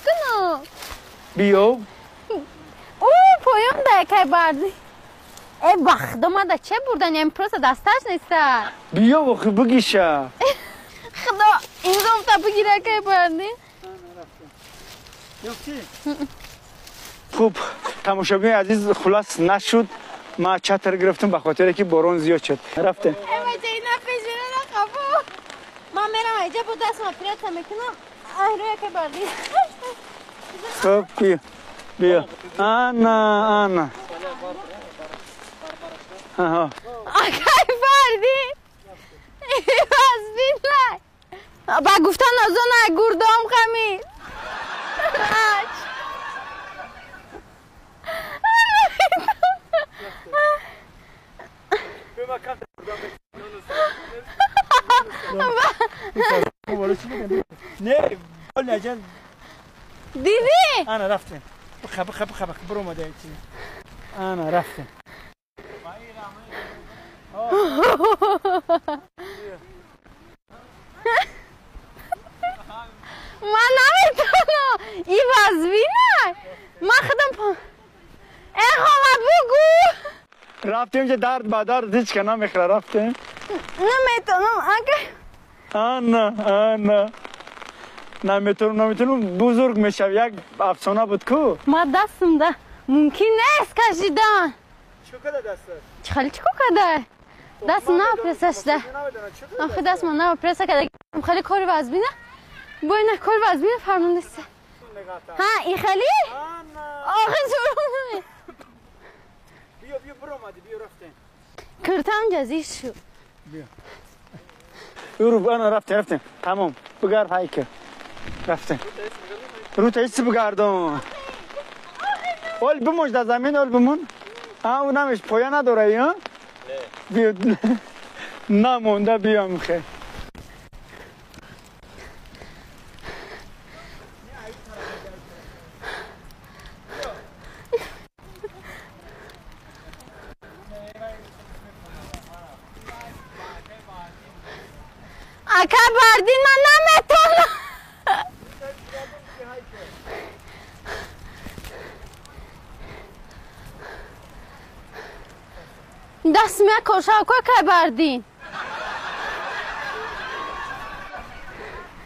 کنم؟ بیو او پایان ده که بردی ای بخدا ما ده چه بردن یعنی پروسه دستش نیست بیا بخی بگیشه خدا این زم تا بگیره که بردی خوب تماشاگران عزیز خلاص نشد ما چتر گرفتم به خاطر که باران زیاد شد رفتم ای بچه اینا پیشونه نخفو من میرم اینجا بود دست ما پریت میکنم روی که بردی خب بیا بیا آنا آنا آها آقای فردی بس بیلای با گفتن از اون گردم خمی نه ولی دیدی؟ انا رفتم بخ بخ بخ بخ برو مده انا رفتم من نمیتونم این وزبینه من خودم ای خواهد بگو رفتیم که درد با درد هیچ که نمیخوره رفتیم نمیتونم اگه آنا آنا نمیتونم نمیتونم بزرگ میشم یک افسانه بود کو ما دستم ده ممکن نیست کشیدن چیکار کرده دستت خیلی چیکار کرده دست نه پرسش ده آخه دست من نه پرس کرده خیلی کاری وزبینه با این کار وزبینه فرمون نیست ها این خیلی آخه چرا بیا بیا برو اومدی بیا رفتیم کرتم جزی شو بیا یورو انا رفتیم رفتیم تمام بگرد هایکه رفتیم رو تا هیچ بگردم اول بموش در زمین اول بمون آه اون نمیش پایه نداره یا؟ بیا نمونده بیام خیلی اکا بردین من نمیتونم دست می کشا کو که بردین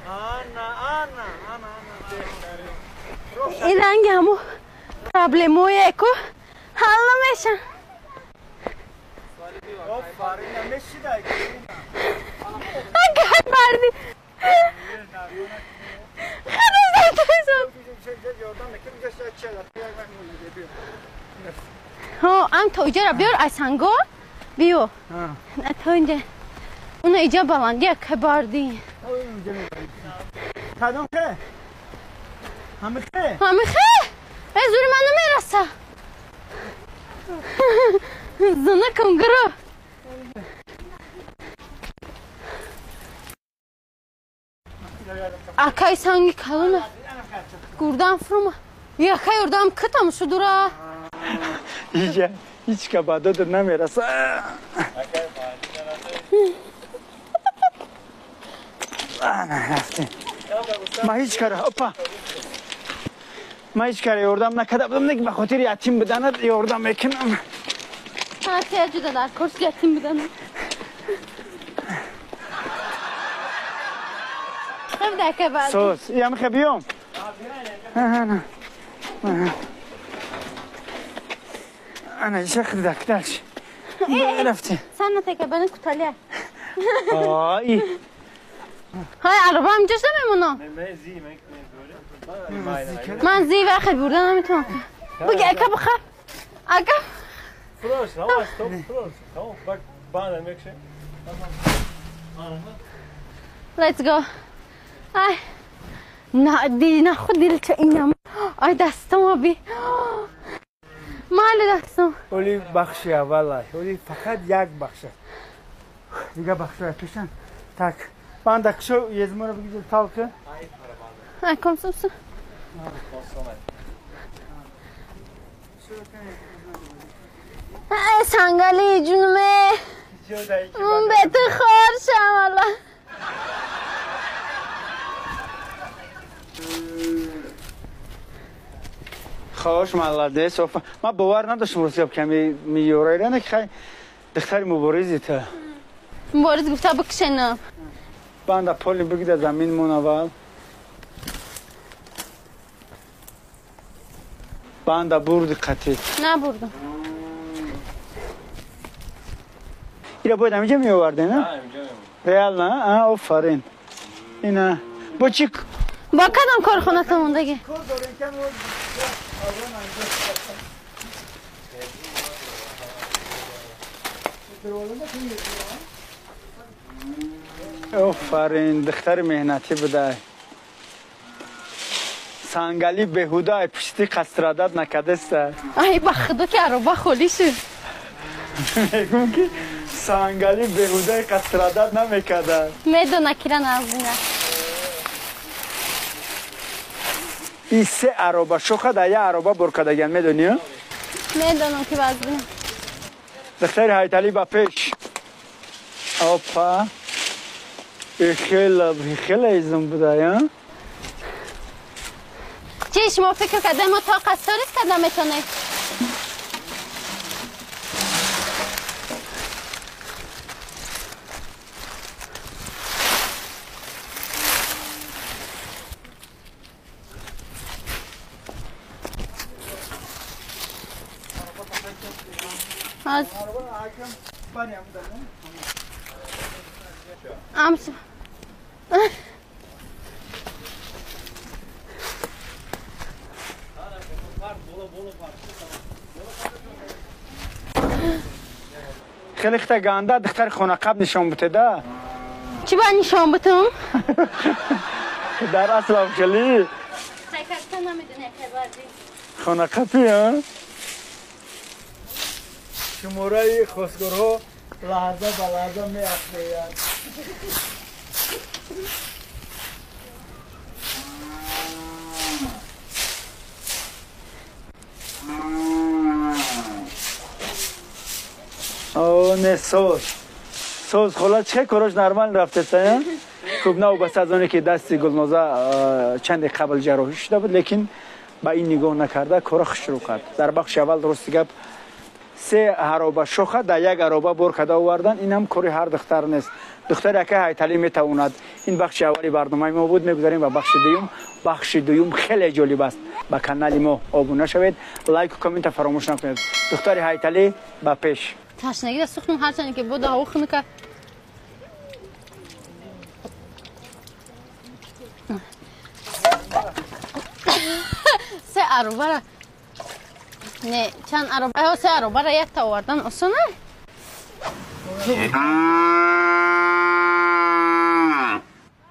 آنا آنا آنا آنا این رنگ همو پرابلموی کو حل نمیشن اکا بردین ها ام تا اینجا را بیار از سنگا بیو نه تا اینجا اون اینجا بلند یک بردی کدام خه؟ همه خه؟ همه خه؟ ای زور من نمیرسه زنه کم گرو اکای سنگی کلونه گردم فرما یکای اردم کتم شدورا هیچ هیچ که بعد نمیرسه رفتیم ما هیچ کاره اپا ما هیچ کاره یاردم نکرده بودم نه به خاطر یتیم بدن یاردم میکنم ها جدا در کورس یتیم بدن سوس یا میخوای بیام نه نه انا شخ دکترش رفتیم سنة که بنا کتالیه آی های عربه هم جش نمیمونم من زی وقت بردن نمیتونم بگی اکا بخواب اکا Let's go. آی نه دی نه خود دل چه اینم آی دستم بی مال دستم ولی بخش اول ولی فقط یک بخش دیگه بخش پیشن تک بند کشو یزمره بگیر تالکه آی کم سوس ای سنگالی جونمه من به تو خورشم الله Хош молодец. Ман бовар надоштам рӯз гап ками меёра не хай духтари муборизӣ та. Мубориз гуфта бикшена. Банда поли бигида замин мон аввал. Банда бурди қатӣ. Набурдам. Ира бояд ҳаминҷа меоварде, на? Реал, на? А, офарин. Ина. Бо чӣ? Бо кадом корхоната мондагӣ? Офарин, духтари меҳнатӣ будай. Сангали беҳуда пушти қастрадат накадаста. Ай, ба худо ки ароба холӣ шуд. Мегӯм ки сангали беҳудаи қастрадат намекарда. Медона кира назина. И се ароба шоха да я ароба бор кардагиан, медонӣ? Медонам ки вазбина. Духтари Ҳайталӣ ба пеш. Опа. Хела изм будай, а? Чӣ шумо фикр кардаем мо то қасторис карда метонем? خیلی خطا گنده دختر خونه قبل نشان بوده ده چی باید نشان بودم؟ در اصل خیلی خونه قبلی ها؟ شماره خواستگارها لحظه به لحظه می افزاید. او نه سوز سوز خلا چه کاراش نرمال رفته سایه خوب نه بس از اونی که دست گلنوزا چند قبل جراحی شده بود لیکن با این نگاه نکرده کار شروع کرد. در بخش اول درست گپ سه عرابه شوخه در یک عرابه بر کرده آوردن این هم کاری هر دختر نیست. دختر یکی هیتلی میتواند. این بخش اولی برنامه ما بود. میگذاریم به بخش دوم. بخش دوم خیلی جالب است. به کانال ما آبونه شوید، لایک و کامنت فراموش نکنید. دختر هیتلی به پیش. تشنگی سوختم هرچند که بود هوا خنکه. سه عرابه نه چند عرابه سه عرابه را یک تا آوردن آسانه.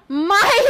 مایل